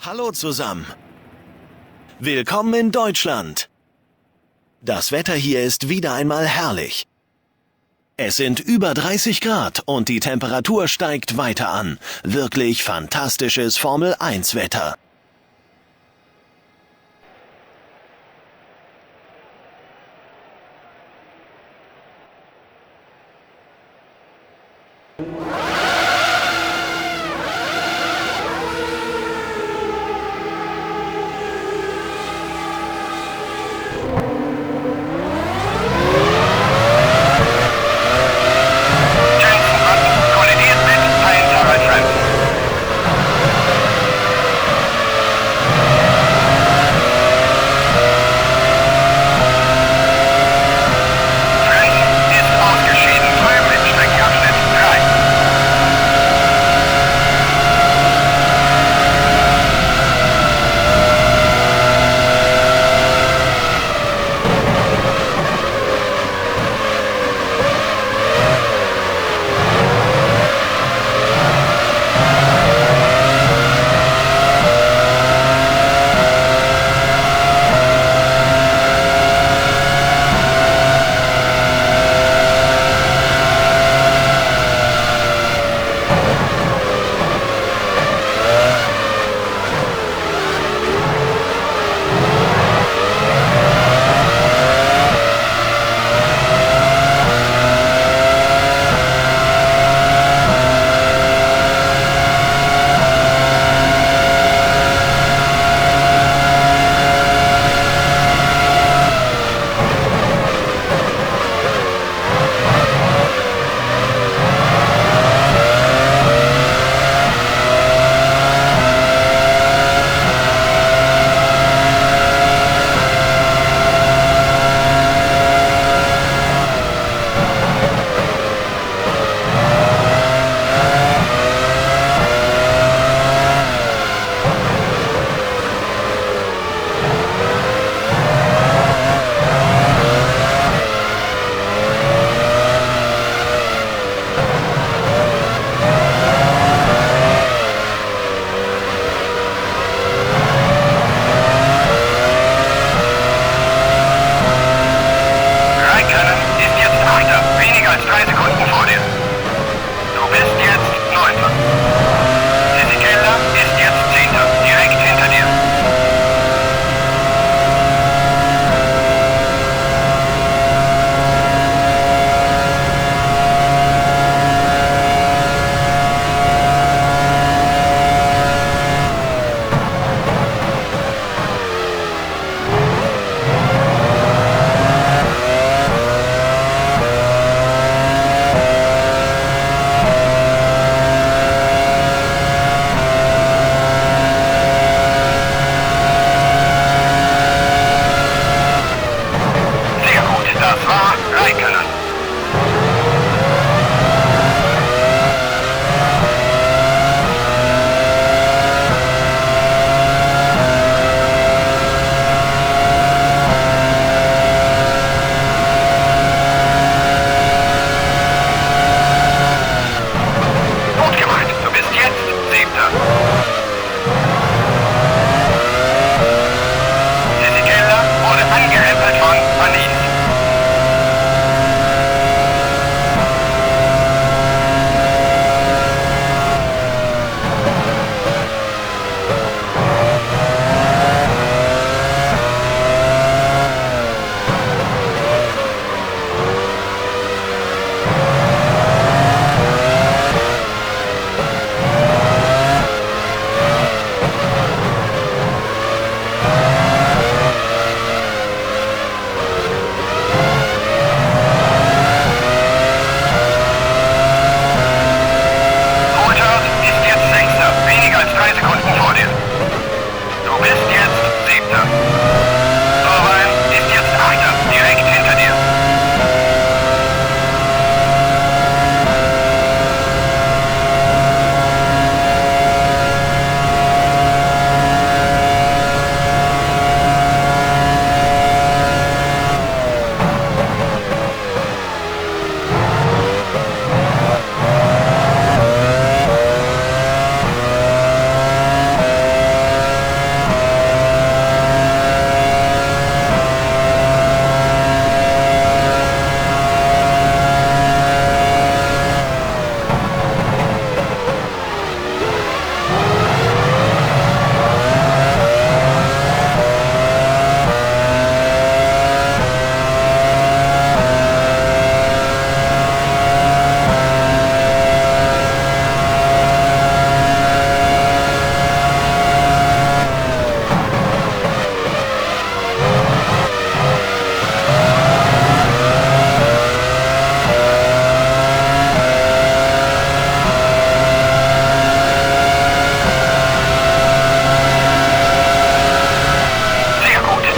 Hallo zusammen. Willkommen in Deutschland. Das Wetter hier ist wieder einmal herrlich. Es sind über 30 Grad und die Temperatur steigt weiter an. Wirklich fantastisches Formel-1-Wetter. Jenson Button kollidiert mit Heinz-Harald Frentzen.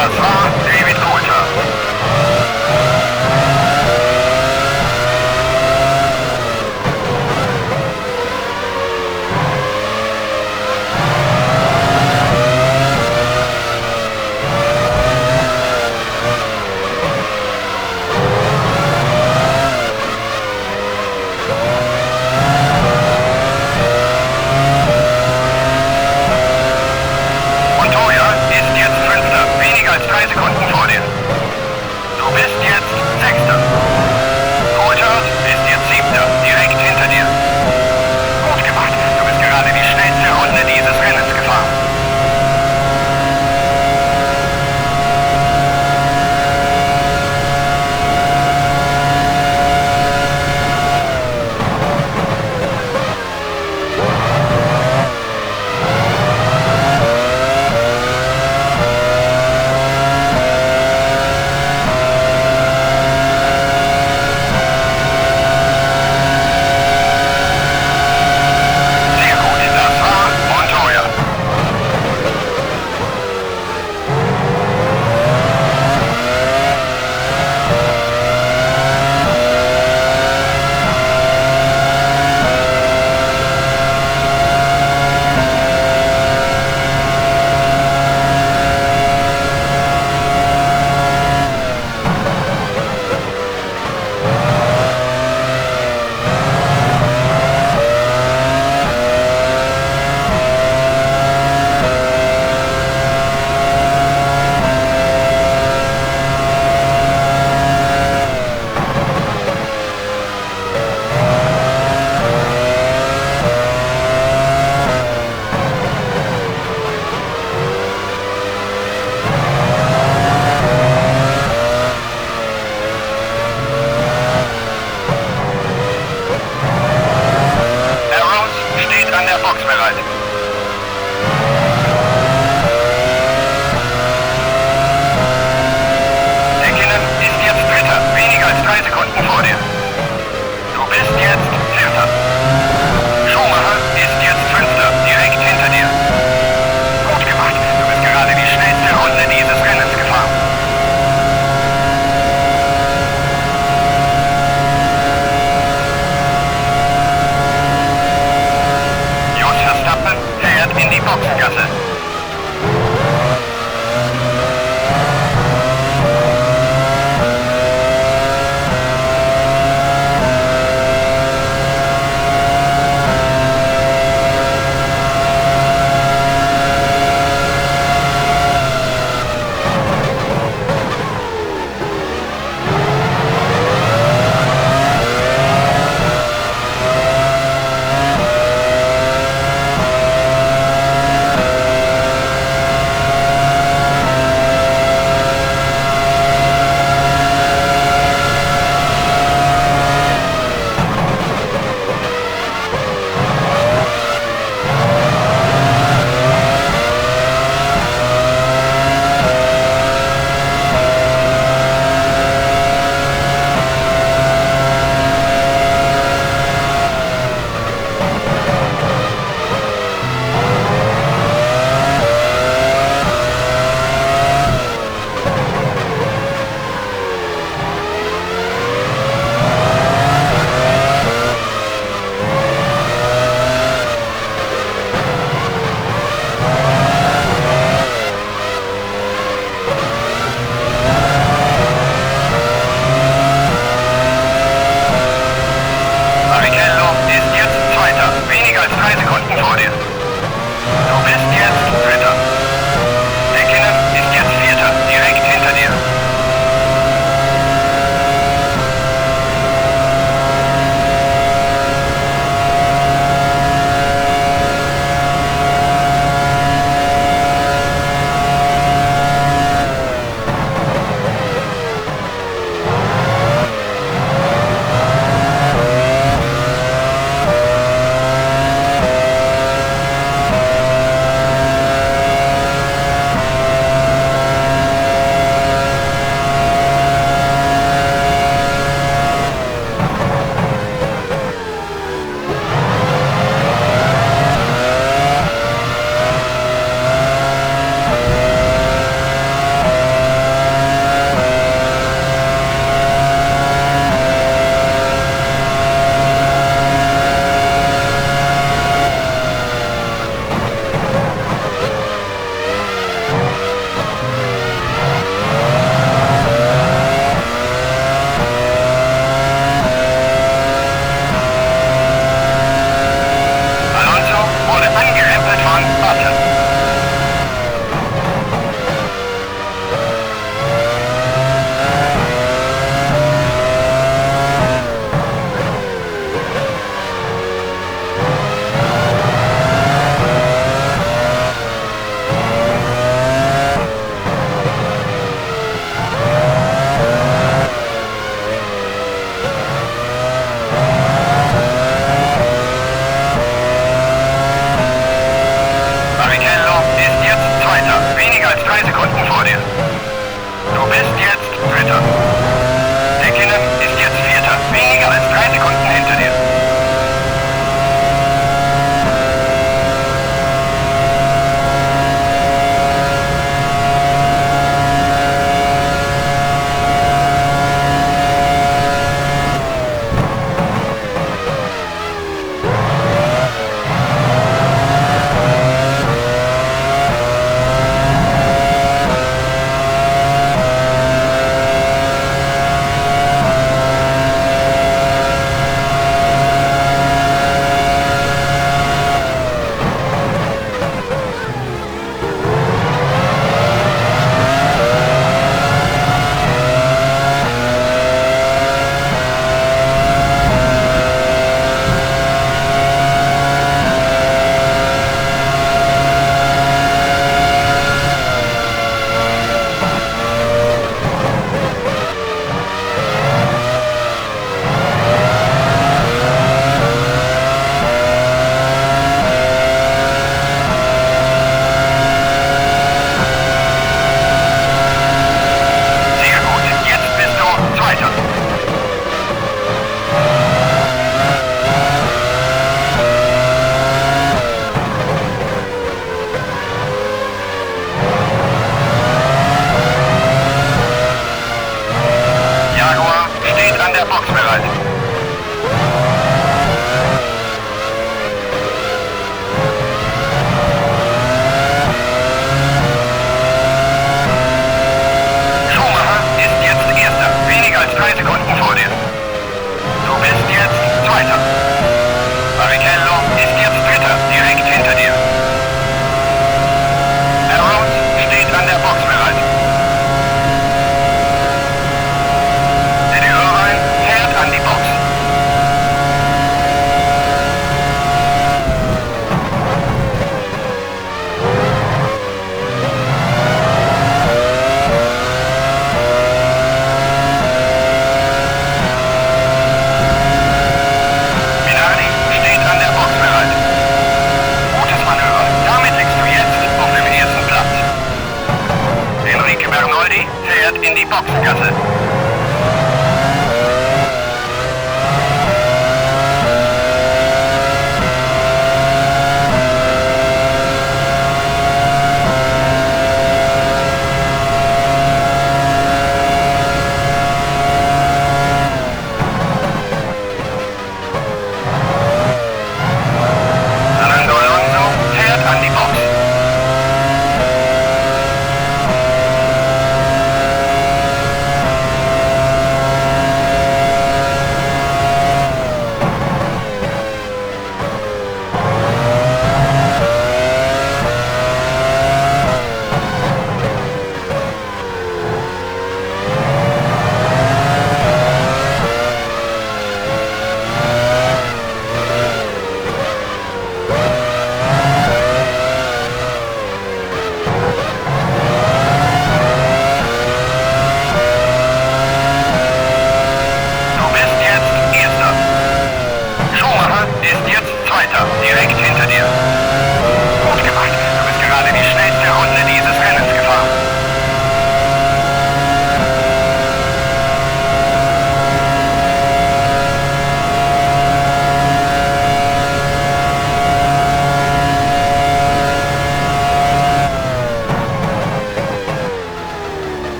Das war David Coulthard. Montoya ist jetzt Fünfter, weniger als 3 Sekunden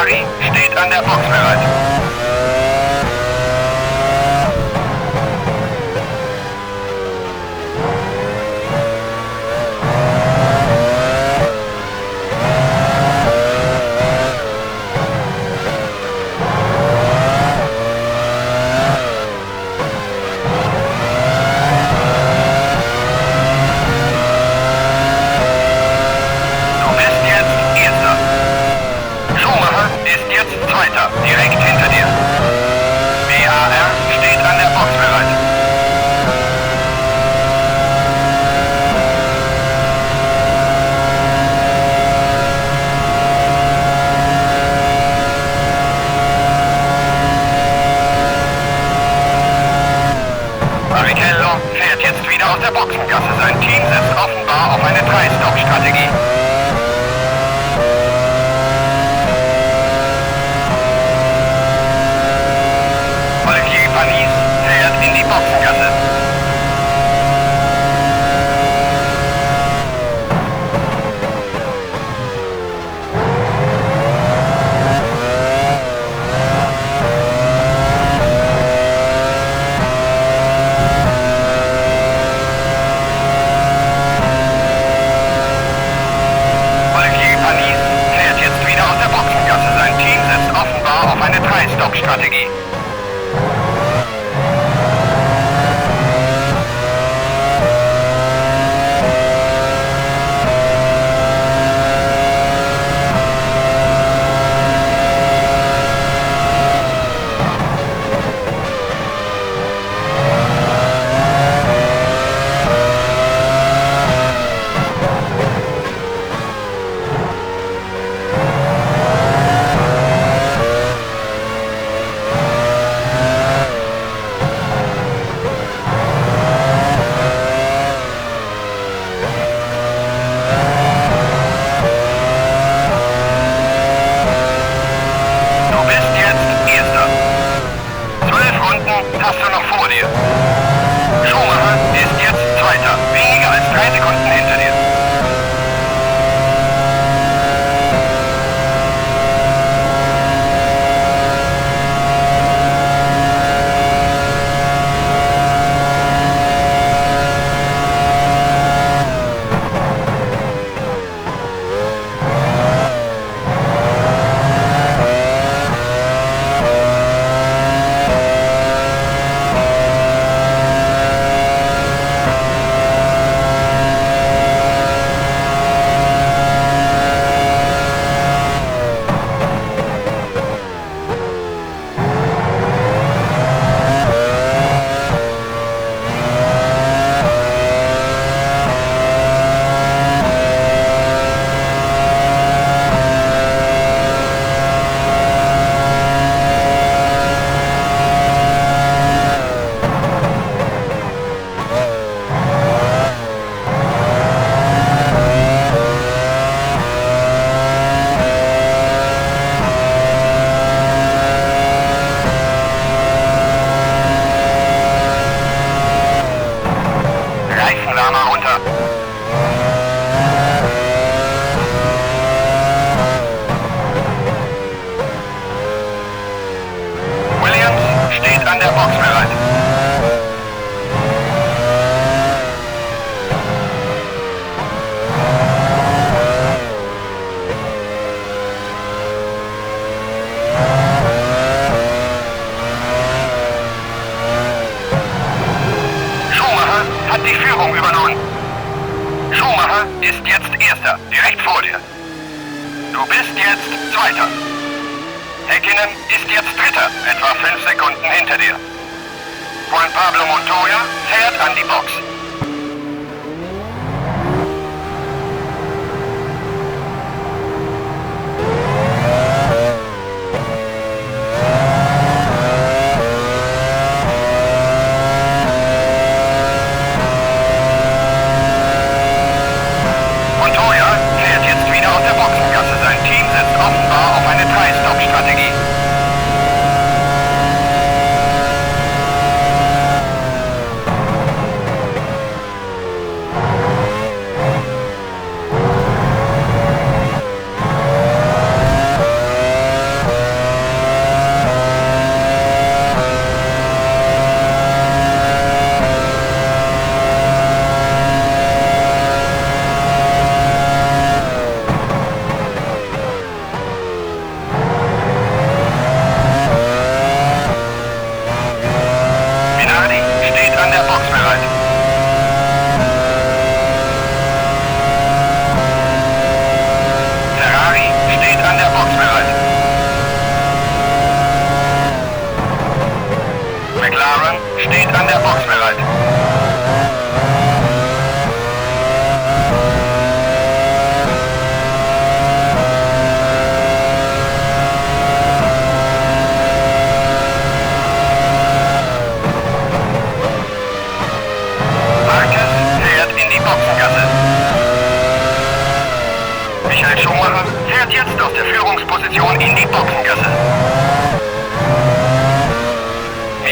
Ferrari steht an der Box bereit. Du bist jetzt Erster. Schumacher ist jetzt Zweiter, direkt hinter dir. BAR steht an der Box bereit. Barrichello fährt jetzt wieder aus der Boxengasse. Sein Team setzt offenbar auf eine Drei-Stop-Strategie. Olivier Panis fährt in die Boxengasse. Olivier Panis fährt jetzt wieder aus der Boxengasse. Sein Team setzt offenbar auf eine Drei-Stop-Strategie. Du bist jetzt Erster. 12 Runden hast du noch vor dir. Schumacher ist jetzt Zweiter, weniger als 3 Sekunden hinter dir. Reifenwärmer runter. Williams steht an der Box bereit. Schumacher hat die Führung übernommen. Schumacher ist jetzt Erster, direkt vor dir. Du bist jetzt Zweiter. Häkkinen ist jetzt Dritter, etwa 5 Sekunden hinter dir. Juan Pablo Montoya fährt an die Box. Montoya fährt jetzt wieder aus der Boxengasse. Sein Team setzt offenbar auf eine Drei-Stop-Strategie.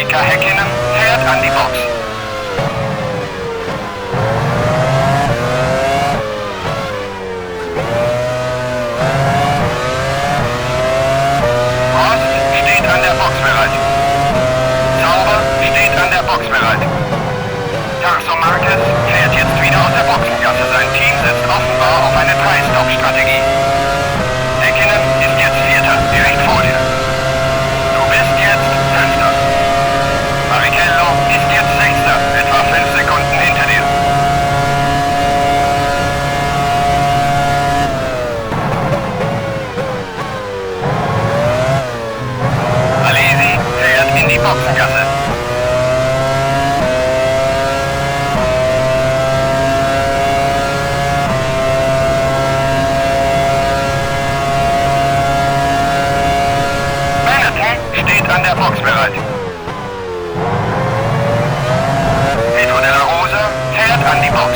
Mika Häkkinen fährt an die Box. Prost steht an der Box bereit. Sauber steht an der Box bereit. Tarso Marquez fährt jetzt wieder aus der Boxengasse. Sein Team setzt offenbar auf eine Drei-Stop-Strategie. Häkkinen ist jetzt Vierter, direkt vor dir. Du bist jetzt Fünfter. Barrichello ist jetzt Sechster, etwa 5 Sekunden hinter dir. Alesi fährt in die Boxengasse. Benetton steht an der Box bereit. Pedro de la Rosa fährt an die Box.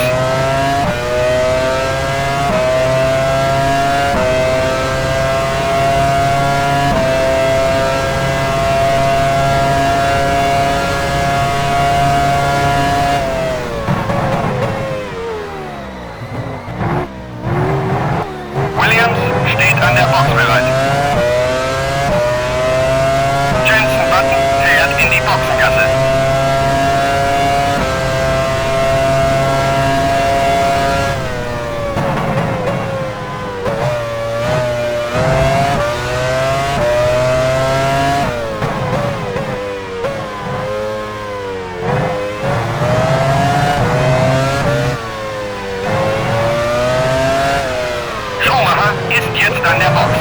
Williams steht an der Box bereit. Jenson Button fährt in die Boxengasse. Schumacher ist jetzt an der Box.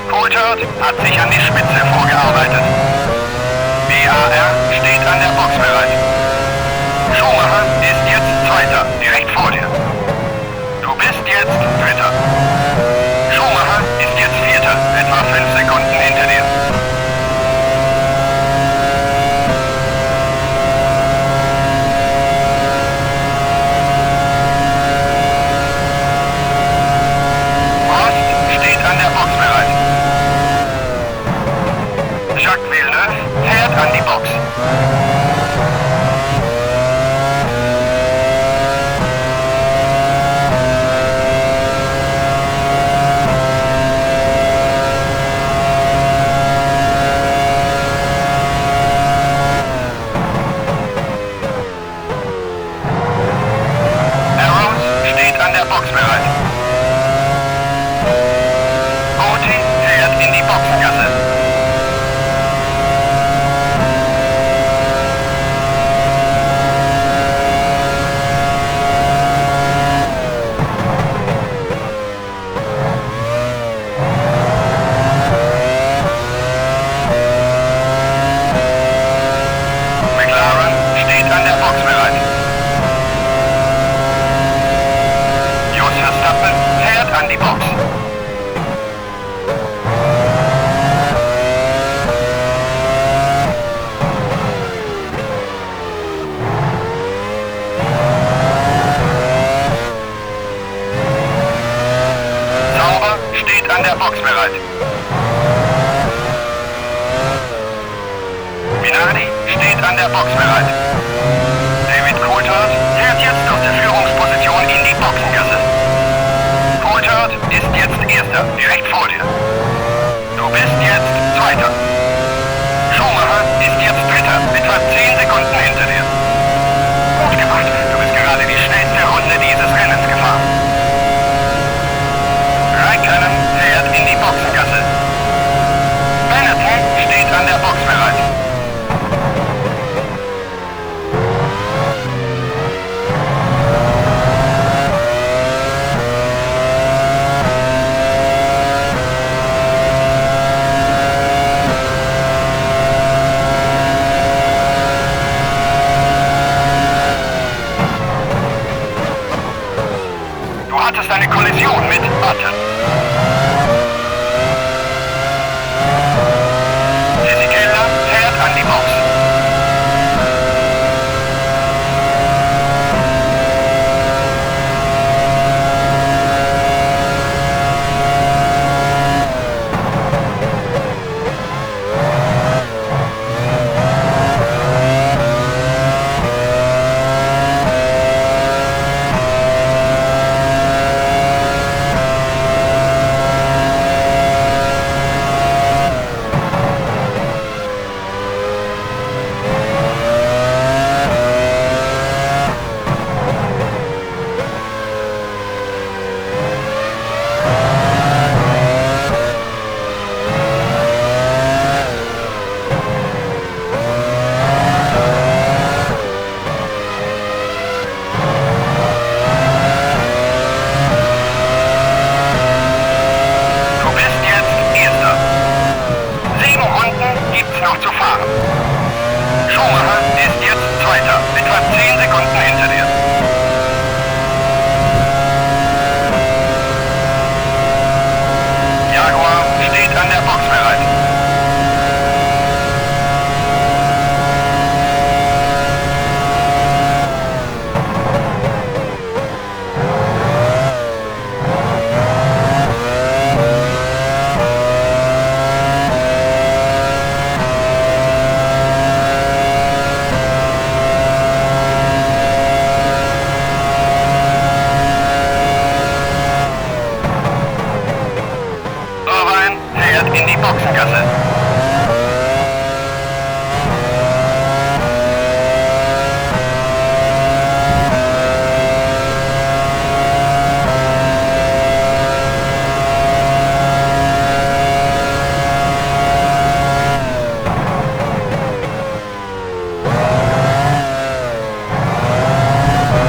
Coulthard hat sich an die Spitze vorgearbeitet. BAR steht an der Box bereit. Schumacher ist jetzt Zweiter, direkt vor dir. Du bist jetzt Dritter. Schumacher ist jetzt Vierter, etwa 5 Sekunden hinter dir. Prost steht an der Box bereit. Jacques Villeneuve fährt an die Box. Arrows steht an der Box bereit. Boti fährt in die Boxengasse. McLaren steht an der Box bereit. Jos Verstappen fährt an die Box. Sauber steht an der Box bereit. Minardi steht an der Box bereit. David Coulthard fährt jetzt aus der Führungsposition in die Boxengasse. Coulthard ist jetzt Erster, direkt vor dir. Du bist jetzt Zweiter. Schumacher ist jetzt Dritter, etwa 10 Sekunden hinter dir. Gut gemacht, du bist gerade die schnellste Runde dieses Rennens gefahren. Räikkönen fährt in die Boxengasse. Benetton steht an der Box bereit. in die Boxengasse.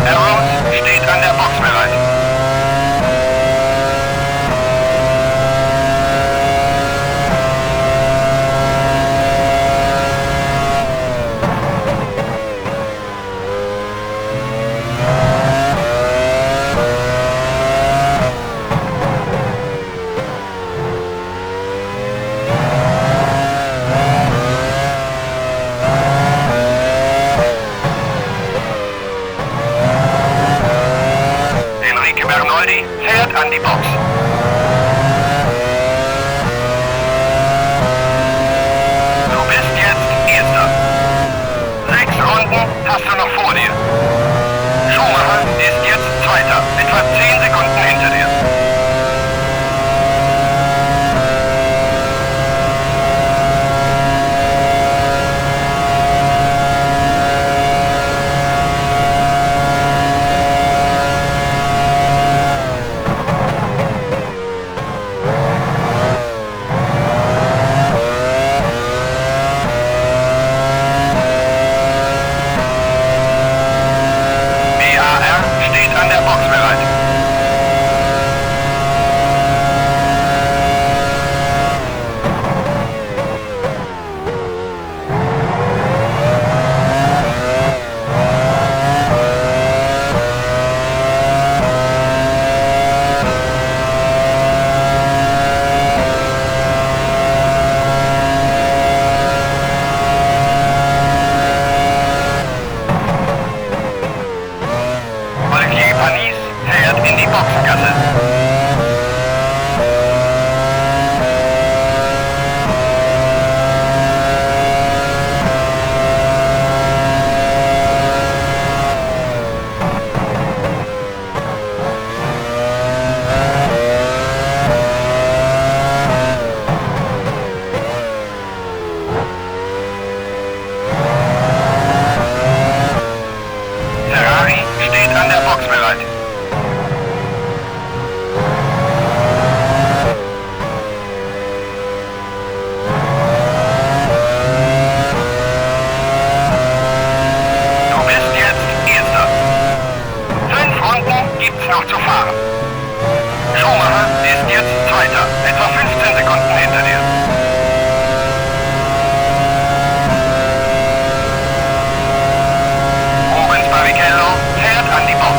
Arrows steht an der Box bereit. Enrique Bernoldi fährt an die Box. Du bist jetzt Erster. 6 Runden hast du noch vor dir. Schumacher ist jetzt Zweiter, etwa 10 Sekunden hinter dir. BAR steht an der Box bereit. Olivier Panis fährt in die Boxengasse. Ferrari steht an der Box bereit. Du bist jetzt Erster. 5 Runden gibt's noch zu fahren. Schumacher ist jetzt Zweiter, etwa 15 Sekunden hinter dir. Rubens Barrichello fährt an die Box.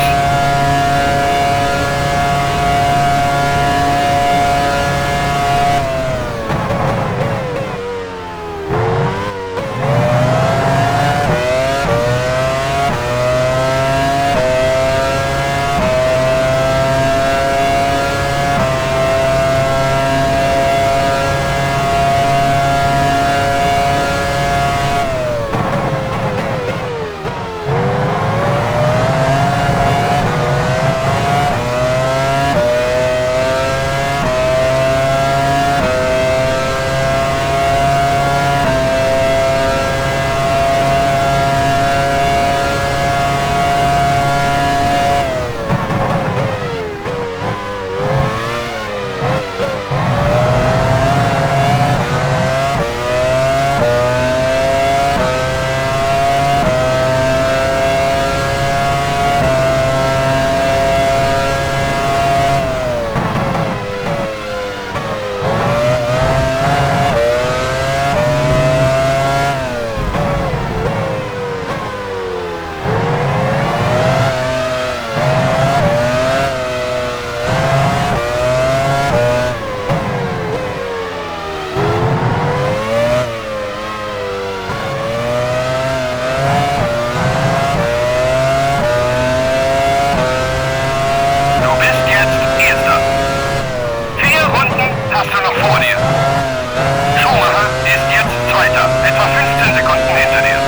Du bist jetzt Erster. 4 Runden hast du noch vor dir. Schumacher ist jetzt Zweiter, etwa 15 Sekunden hinter dir.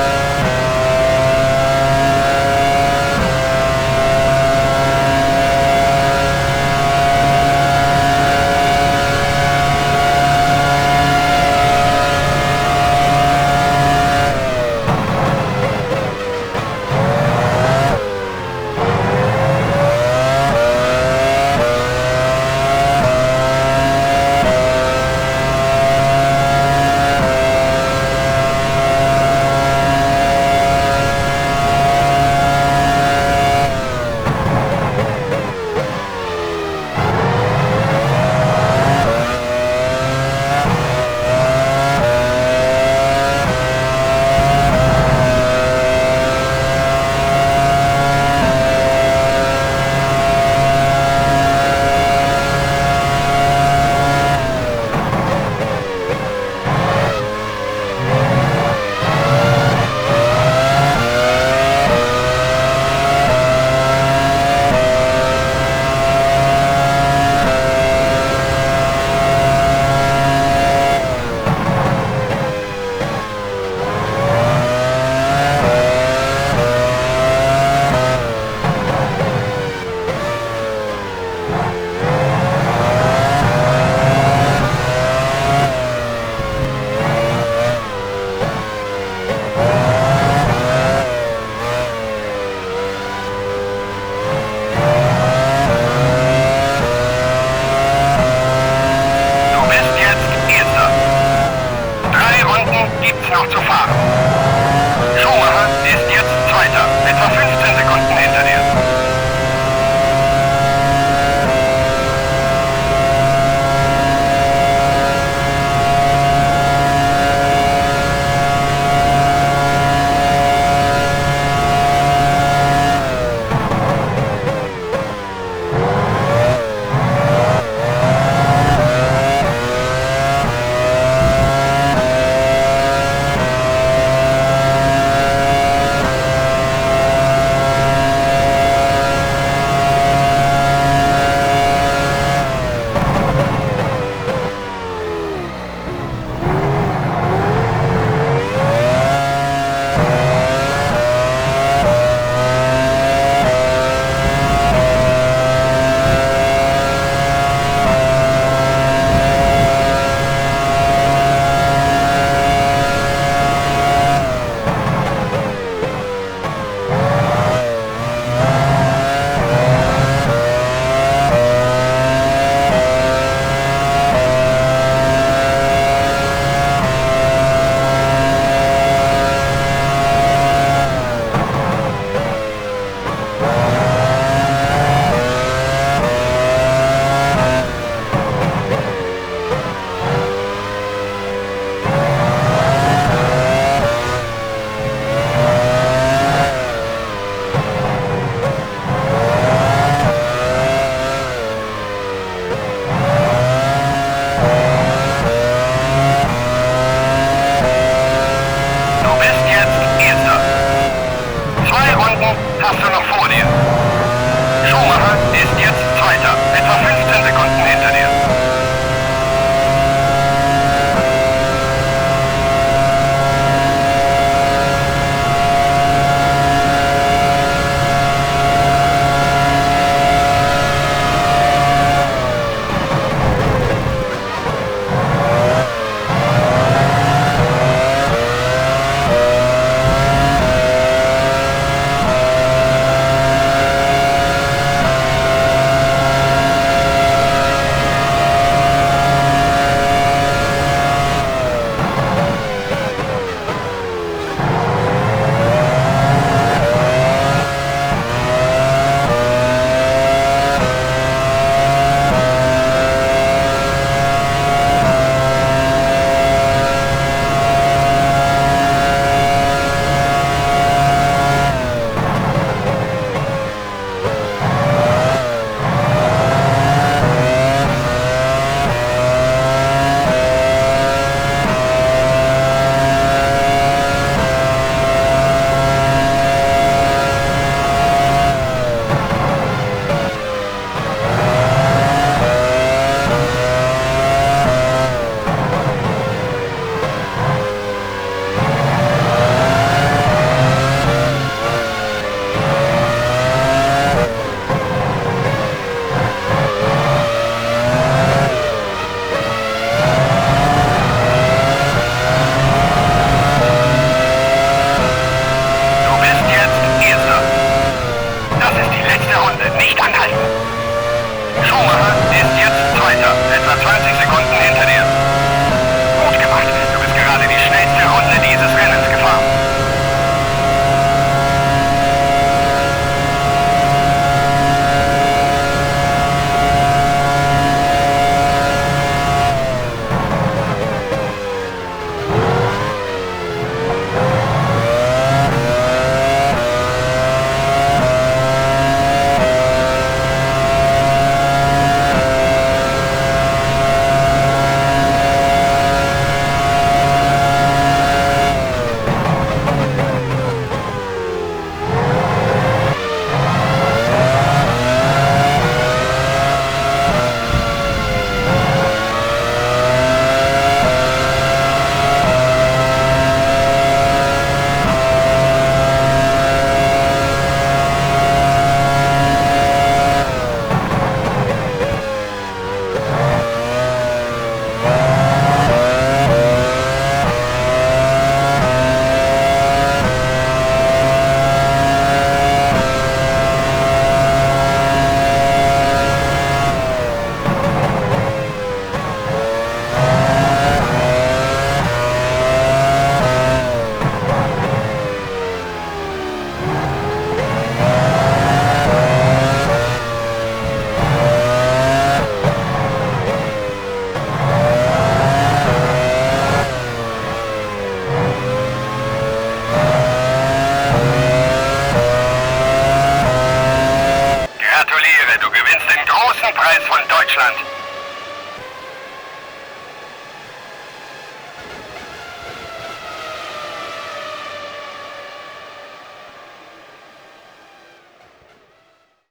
von Deutschland.